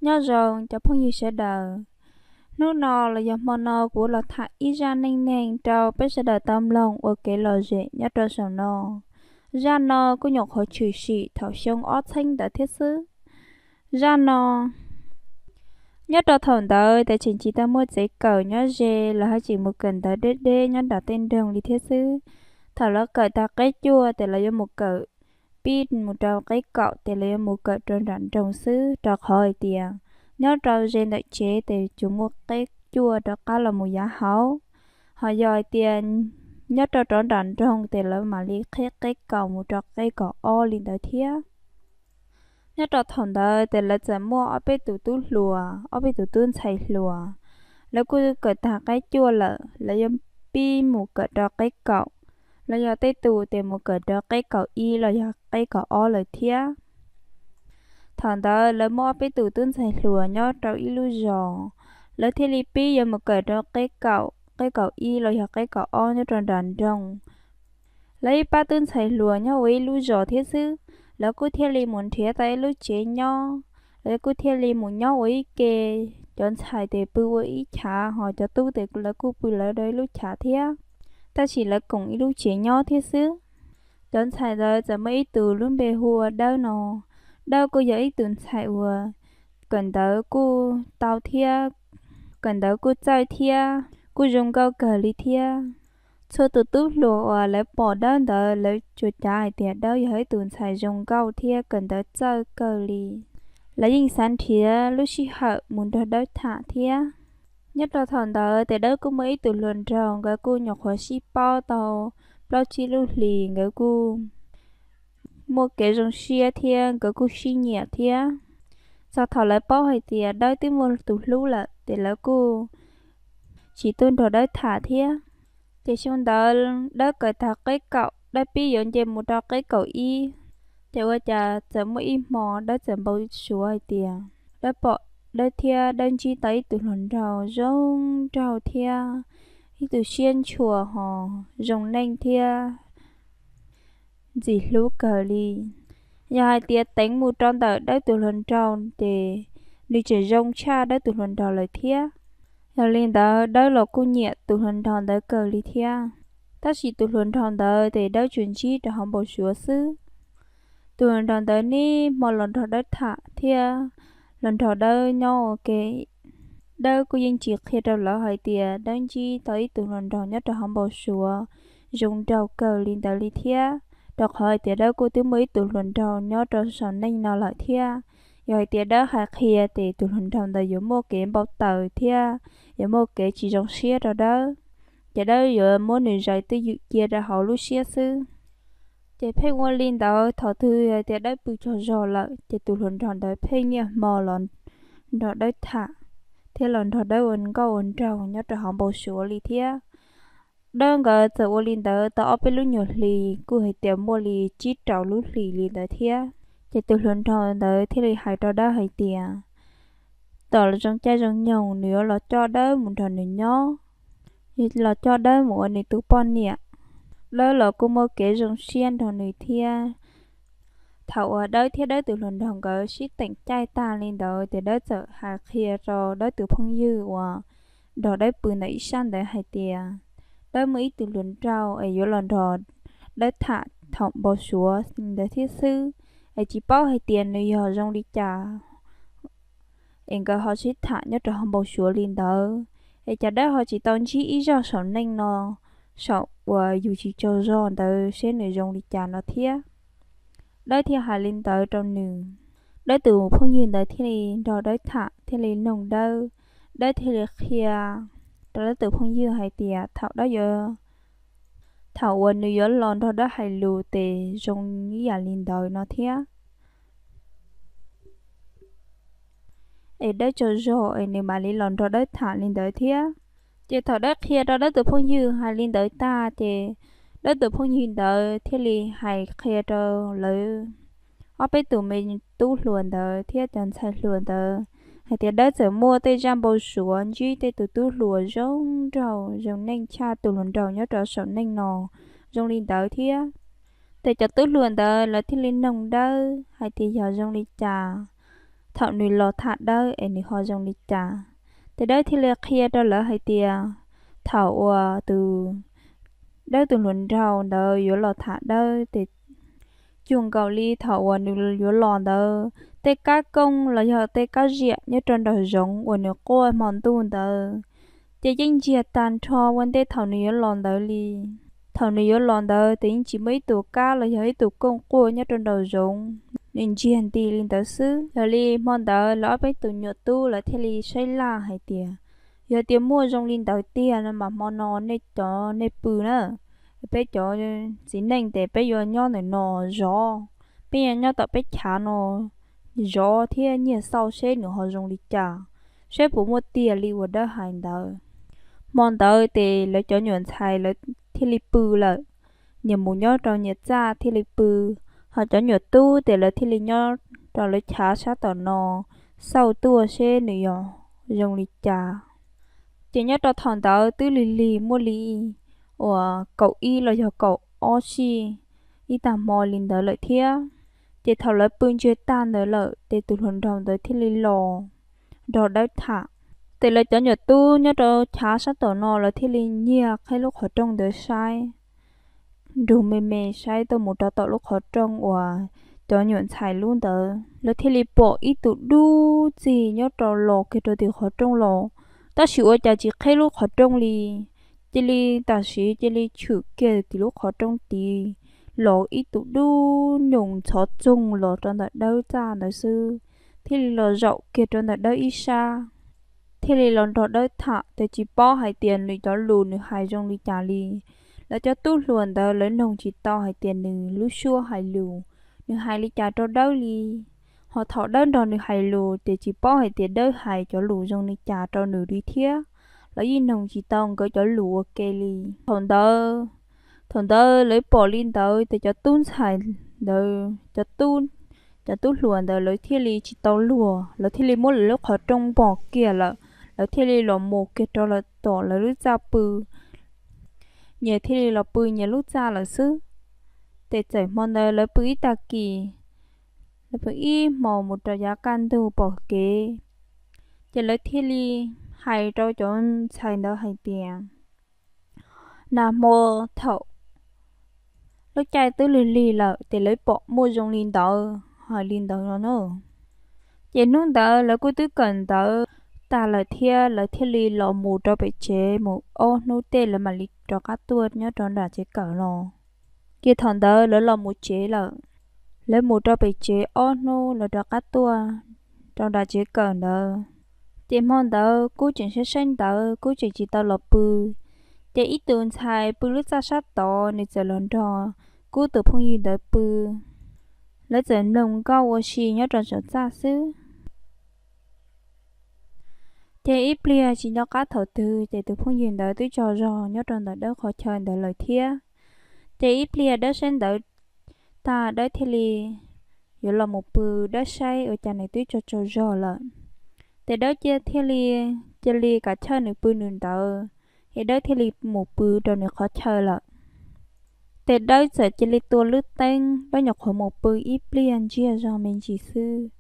Nyob zoo cov phooj ywg sawv daws. Hnub no los yog hmo no kuv los tham ib zaj neej neeg rau peb sawv daws tau mloog ua kev lom zem nyob rau saum no. Zaj no kuj nyuam qhuav tshwm sim thaum xyoo ob txheeb ntawd thiab xwb. Zaj no, nyob rau thaum ntawd ces tseem tsis tau muaj tsev kawm nyob ze los haj tseem mus kawm ntawv deb deb nyob nram tej nroog li thiab xwb. Thaum lawv kawm tag qeb cuaj ces lawv yuav mus kawm pib mus rau qeb kaum ces lawv yuav mus kawm rau nram nroog xwb, rau qhov hais tias nyob rau ze ntawm tsev ces tsuas muaj qeb cuaj rov qab los mus yav hauv. Ho yog hais tias nyob rau rov nram nroog ces lawv mam li qhib qeb kaum mus rau qeb kaum ob li ntawd thiab. Nyob rau thaum ntawd ces lawv txawm muaj ob peb tus tub hluas, ob peb tus tub ntxhais hluas. Lawv kuj kawm tag qeb cuaj lawm, lawv yuav pib mus kawm rau qeb kaum, los yog tej tus ces mus kawm rau qeb kaum ib los yog qeb kaum ob lawm thiab. Thaum ntawd lawv muaj ob peb tus tub ntxhais hluas nyob rau ib lub zos, lawv thiaj li pib yuav mus kawm rau qeb kaum, qeb kaum ib los yog qeb kaum ob nyob rau nram nroog. Lawv ib pab tub ntxhais hluas nyob ua ib lub zos thiab xwb, lawv kuj thiaj li mus nrhiav tau ib lub tsev nyob, lawv kuj thiaj li mus nyob ua ib ke. Cov ntxhais ces pw ua ib chav, ho cov tub ces lawv kuj pw lawv rau ib lub chav thiab, tab sis lawv koom ib lub tsev nyob thiab xwb. Cov ntxhais ntawd txawm muaj ib tus lub npe hu ua Dawb no. Dawb kuj yog ib tus ntxhais uas kawm ntawv kuj tau thiab, kawm ntawv kuj txawj thiab kuj zoo nkauj kawg li thiab. Txhua tus tub hluas uas lawv pom Dawb ntawd lawv tsuas cav hais tias Dawb yog ib tus ntxhais zoo nkauj thiab kawm ntawv txawj kawg li. Lawv yeej xav nrhiav lub sij hawm mus nrog Dawb tham thiab. Nyob rau thaum ntawd ces Dawb kuj muaj ib tus hluas nraug, nkawd kuj nyuam qhuav sib paub tau plaub tsib lub hlis, nkawd kuj muaj kev zoo siab thiab nkawd kuj sib nyiam thiab. Txog thaum lawv paub hais tias Dawb twb muaj tus hlub lawm ces lawv kuj tsis tuaj nrog Dawb tham thiab. Ces xyoo ntawd Dawb kawm tag qeb kaum, Dawb pib yuav nce mus rau qeb kaum ib. Ces ua cas txawm muaj ib hmo Dawb txawm npau suav hais tias Dawb pom, Dawb thiab Dawb ntsib tau ib tus hluas nraug zoo nraug thiab ib tus siab ntshua ho zoo neej thiab ntxim hlub kawg li. Yog hais tias teev mus rau ntawm Dawb tus hluas nraug ces nws tseem zoo tshaj Dawb tus hluas nraug lawm thiab. Yog li ntawd Dawb los kuj nyiam tus hluas nraug ntawd kawg li thiab. Tab sis tus hluas nraug ntawd ces Dawb tsuas ntsib rau hauv npau suav xwb. Tus hluas nraug ntawd niaj hmo los nrog Dawb tham thiab los nrog Dawb nyob ua ke. Dawb kuj yeej tsis qhia rau lawv hais tias Dawb ntsib tau ib tus hluas nraug nyob rau hauv npau suav zoo nraug kawg li ntawd li thiab, rau qhov hais tias Dawb kuj twb muaj ib tus hluas nraug nyob rau saum neej no lawm thiab. Yog hais tias Dawb hais qhia ces tus hluas nraug ntawd yuav muaj kev npau taws thiab yuav muaj kev tsis zoo siab rau Dawb, ces Dawb yuav muab nws zais twj ywm cia rau hauv lub siab xwb. Ces pheej ua li ntawd, thaum twg hais tias Dawb pw tsaug zog lawm ces tus hluas nraug ntawd pheej niaj hmo los nrog Dawb tham thiab los nrog Dawb ua nkauj ua nraug nyob rau hauv npau suav li thiab. Dawb nkawd txawm ua li ntawd tau ob peb lub nyuag hlis, kuj hais tias muaj li tsib rau lub hlis li ntawd thiab. Ces tus hluas nraug ntawd thiaj li hais rau Dawb hais tias tom zoo caij zoo nyoog nws yuav los coj Dawb mus nrog nws nyob, los coj Dawb mus ua nws tus poj niam. Dawb los kuj muaj kev zoo siab nrog nws thiab. Thaum uas Dawb thiab Dawb tus hluas nraug nkawd sib teem caij tag li ntawd ces Dawb txawm hais qhia rau Dawb tus phooj ywg uas nrog Dawb pw ntawm ib sab ntawd hais tias Dawb muaj ib tus hluas nraug es yuav los nrog Dawb tham thaum npau suav ntawd thiab xwb, es tsis paub hais tias nws yog zoo li cas es nkawd ho sib tham nyob rau hauv npau suav li ntawd, es cas Dawb ho tsis tau ntsib ib zaug saum neej no, saum uas yus tsis tsaug zog ntawd seb nws zoo li cas no thiab. Dawb thiaj hais li ntawd rau nws. Dawb tus phooj ywg ntawd thiaj li nrog Dawb tham thiaj li noog Dawb. Dawb thiaj li qhia rau Dawb tus phooj ywg hais tias thaum Dawb yuav, thaum uas nws yuav los nrog Dawb hais lus ces zoo ib yam li ntawd no thiab, es Dawb tsaug zog es nws mam li los nrog Dawb tham li ntawd thiab. Ces thaum Dawb qhia rau Dawb tus phooj ywg hais li ntawd tag ces Dawb tus phooj ywg ntawd thiaj li hais qhia rau lawv ob peb tus me tub hluas ntawd thiab cov ntxhais hluas ntawd hais tias Dawb txawm muaj tej zaj npau suav ntsib tej tus tub hluas zoo nraug zoo neej tshaj tus hluas nraug nyob rau saum neej no zoo li ntawd thiab. Ces cov tub hluas ntawd lawv thiaj li noog Dawb hais tias yog zoo li cas. thaum nws los tham Dawb es nws ho zoo li cas. Ces Dawb thiaj li qhia rau lawv hais tias thaum uas tus Dawb tus hluas nraug ntawd yuav los tham Dawb ces cuag nkaus li thaum uas nws yuav los ntawd tej kab kooj los yog tej kab ziam nyob rau nraum zoov uas nws quaj hmo ntuj ntawd ces yeej ntsiag tag nrho ua ntej thaum nws yuav los ntawd li. Thaum nws yuav los ntawd ces yeej tsis muaj ib tug kab los yog ib tug kooj quaj nyob rau nraum zoov, nws ntsiag nti li ntawd xwb. Yog li hmo ntawd lawv ob peb tus nyuam tub lawv thiaj li saib laj hais tias, yog tias muaj zoo li ntawd tiag no mas hmo no nej cov nej pw na, peb cov txiv neej ces peb yuav nyob ntawm no zov, peb yuav nyob tom peb chav no zov thiab nyiag xauj seb nws ho zoo li cas, seb puas muaj tiag li uas Dawb hais ntawd. Hmo ntawd ces lawv cov nyuam ntxhais lawv thiaj li pw lawm, nyias mus nyob rau nyias txaj thiaj li pw, ho cov nyuam tub ces lawv thiaj li nyob rau lawv chav sab tom no xauj tuaj seb nws yog zoo li cas. Ces nyob rau thaum ntawd twb lig lig muaj li uas kaum ib los yog kaum ob sij ib tag hmo li ntawd lawm thiab. Ces thaum lawv pw ntsiag tag ntawd lawm ces tus hluas nraug ntawd thiaj li los nrog Dawb tham. Ces lawv cov nyuam tub nyob rau chav sab tom no lawv thiaj li nyiag qhib lub qhov rooj ntawd saib, nrug me me saib tuaj mus rau tom lub qhov rooj uas cov nyuam ntxhais lub ntawd, lawv thiaj li pom ib tug dub txig nyob rau los kiag rau tim qhov rooj los, tab sis ua cas tsis qhib lub qhov rooj li. Cia li tam sim cia li tshwm kiag tim lub qhov rooj tid los ib tug dub nyoos ntxhov txoog los rau ntawm Dawb txaj ntawd xwb, thiaj li los zaum kiag rau ntawm Dawb ib sab, thiaj li los nrog Dawb tham. Ces tsis paub hais tias nws cov lus nws hais zoo li cas li. Lawv cov tub hluas ntawd lawv noog tsis tau hais tias nws lub suab hais lus, nws hais li cas rau Dawb li. Ho thaum Dawb nrog nws hais lus ces tsis paub hais tias Dawb hais cov lus zoo li cas rau nws li thiab. Lawv yeej noog tsis tau nkawd cov lus ua ke li. Thaum ntawd, thaum ntawd lawv pom li ntawd ces cov tub ntxhais ntawd, cov tub, cov tub hluas ntawd lawv thiaj li tsis tau luag, lawv thiaj li muab lawv lub qhov rooj npog kiag lawm, lawv thiaj li los mus kiag rau lawv tom lawv lub txaj pw, nyias thiaj li los pw nyias lub txaj lawm xwb. Ces txawm hmo ntawd lawv pw ib tag kis, lawv pw ib hmos mus rau yav kaj ntug pom kev, ces lawv thiaj li hais rau cov ntxhais ntawd hais tias, nag hmo thaum lub caij twb lig lig lawm ces lawv pom muaj zoo li ntawd, hais li ntawd no na. Ces hnub ntawd lawv kuj twb kawm ntawv tag lawm thiab, lawv thiaj li los mus rau pem tsev mus ob hnub tej lawv mam li rov qab tuaj nyob rau nram tsev kawm los. Ces thaum ntawd lawv los mus tsev lawm, lawv mus rau pem tsev ob hnub lawv rov qab tuaj rau nram tsev kawm ntawd. Ces hmo ntawd Kub tseem saib saib ntawv, Kub tseem tsis tau los pw. Ces ib tus ntxhais pw lub txaj sab tod nws txawm los nrog Kub tus phooj ywg ntawd pw. Lawv txawm mloog nkauj ua si nyob rau saum txaj xwb. Ces ib pliag tsis nco qab thaum twg ces tus phooj ywg ntawd twb tsaug zog nyob rau ntawm Dawb qhov chaw ntawd lawm thiab. Ces ib pliag Dawb saib ntawv tag Dawb thiaj li yuav los mus pw, Dawb saib ua cas nws twb tsaug tsaug zog lawm. Ces Dawb cia thiaj li, cia li kav chawj nws pw nws ntawd, es Dawb thiaj li mus pw rau nws qhov chaw lawm. Ces Dawb txawm cia li tua lub teeb, Dawb nyuam qhuav mus pw ib pliag ntsiag zog me ntsis xwb,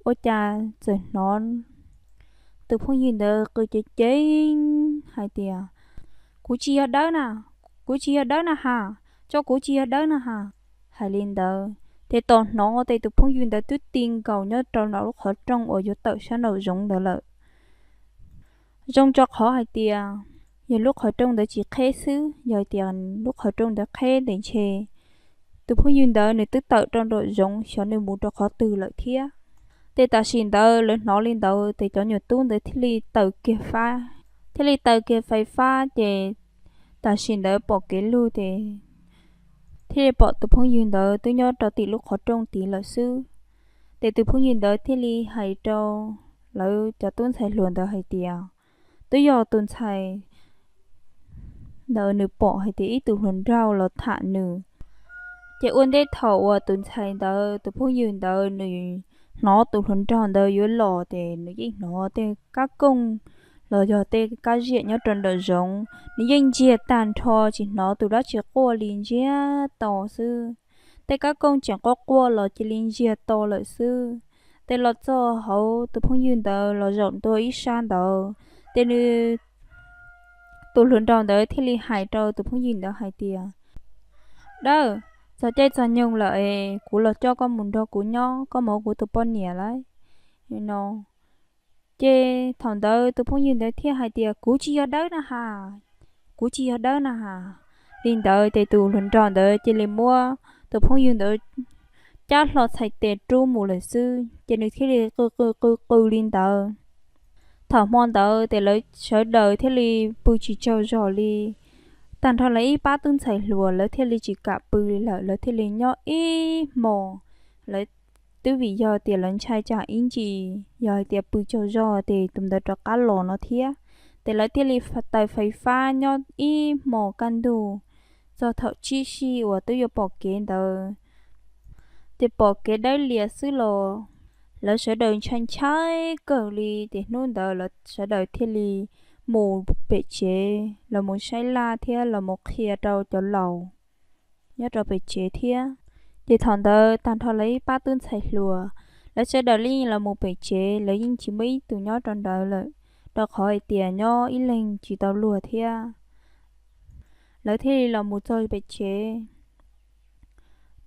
ua cas txawm hnov tus phooj ywg ntawd qw ceev ceev hais tias, kuv tsis yog Dawb na, kuv tsis yog Dawb na has, tso kuv tsis yog Dawb na has. Hais li ntawd ces tos hnov ces tus phooj ywg ntawd twb ti nkaus nyob rau nram lub qhov rooj uas yuav tawm sab nraum zoov ntawd lawm. Zoo rau qhov hais tias yog lub qhov rooj ntawd tsis qheb xwb, yog tias lub qhov rooj ntawd qheb tes ntshe tus phooj ywg ntawd nws twb tawm rau nraum zoov xyov nws mus rau qhov twg lawm thiab. Ces tam sim ntawd lawv hnov li ntawd ces cov nyuam tub ntawd thiaj li taws kiag fab, thiaj li taws kiag fais fab ces tam sim ntawd pom kev lug ces thiaj li pom tus phooj ywg ntawd twb nyob rau tim lub qhov rooj tid lawm xwb. Ces tus phooj ywg ntawd thiaj li hais rau lawv cov tub ntxhais hluas ntawd hais tias, twb yog tus ntxhais ntawd nws pom hais tias ib tug hluas nraug los tham nws. Ces ua ntej thaum uas tus ntxhais ntawd tus phooj ywg ntawd nws hnov tus hluas nraug ntawd yuav los ces nws yeej hnov tej kab kooj los yog tej kab ziam nyob rau nraum zoov, nws yeej ntsiag tag nrho tsis hnov tus dab tsi quaj li ntsiag to xwb. Tej kab kooj tseem quaj quaj los cia li ntsiag to lawm xwb. Ces los txog hauv, tus phooj ywg ntawd los zaum ntua ib sab ntawd, ces nws, tus hluas nraug ntawd thiaj li hais rau tus phooj ywg ntawd hais tias, Dawb, txog caij txog nyoog lawm es kuv los coj koj mus nrog kuv nyob, koj mus ua kuv tus poj niam lauj, no. Ces thaum ntawd tus phooj ywg ntawd thiaj hais tias, Kuv tsis yog Dawb na has, kuv tsis yog Dawb na has. Li ntawd ces tus hluas nraug ntawd cia li muab tus phooj ywg ntawd cab hlo txhais tes rub mus lawm xwb, ces nws thiaj li qw qw qw qw li ntawd. Thaum hmo ntawd ces lawv sawv daws thiaj li pw tsis tsaug zog li. Tag nrho lawv ib pab tub ntxhais hluas lawv thiaj li tsis kam pw li lawm, lawv thiaj li nyob ib hmos. Lawv twb vim yog tias lawv ntshai tsam ib ntsis yog hais tias pw tsaug zog ces tus ntawd rov qab los no thiab. Ces lawv thiaj li taws fais fab nyob ib hmos kaj ntug, txog thaum tsib sij uas twb yuav pom kev ntawd, ces pom kev dawb lias xwb los lawv sawv daws ntshai ntshai kawg li. Ces hnub ntawd lawv sawv daws thiaj li mus pem tsev los mus saib laj thiab los mus qhia rau cov laus nyob rau pem tsev thiab. Ces thaum ntawd tag nrho lawv ib pab tub ntxhais hluas, lawv sawv daws yeej los mus pem tsev, lawv yeej tsis muaj ib tug nyob rau ntawd lawm, rau qhov hais tias nyob ib leeg tsis tau luag thiab. Lawv thiaj li los mus txog pem tsev.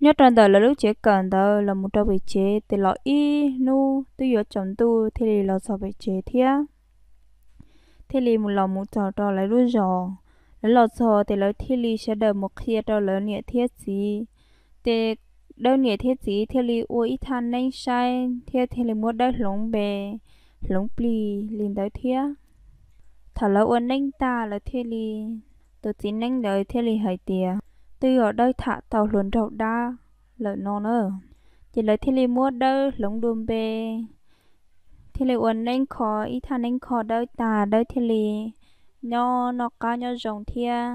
Nyob rau ntawm lawv lub tsev kawm ntawd los mus rau pem tsev, ces los ib hnub twb yuav tsaus ntuj thiaj li los txog pem tsev thiab. Thiaj li mus los mus txog rau lawv lub zos. Lawv los txog ces lawv thiaj li sawv daws mus qhia rau lawv niam thiab txiv. Ces Dawb niam thiab txiv thiaj li ua ib thaj neeb saib thiab thiaj li muab Dawb hloov npe, hloov plig li ntawd thiab. Thaum lawv ua neeb tag lawv thiaj li, tus txiv neeb ntawd thiaj li hais tias, twb yog Dawb tham tau hluas nraug dab lawm no na. Ces lawv thiaj li muab Dawb hloov dua npe, thiaj li ua neeb kho ib thaj neeb kho Dawb tag, Dawb thiaj li nyob noj qab nyob zoo thiab.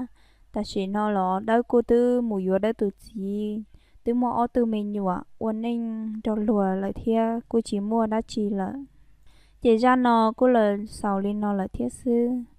Tam sim no los Dawb kuj twb mus yuav Dawb tus txiv, twb muaj ob tug me nyuam ua neej nrog luag lawm thiab kuj tsis muaj dab tsi lawm. Ces zaj no kuj los xaus li no lawm thiab xwb.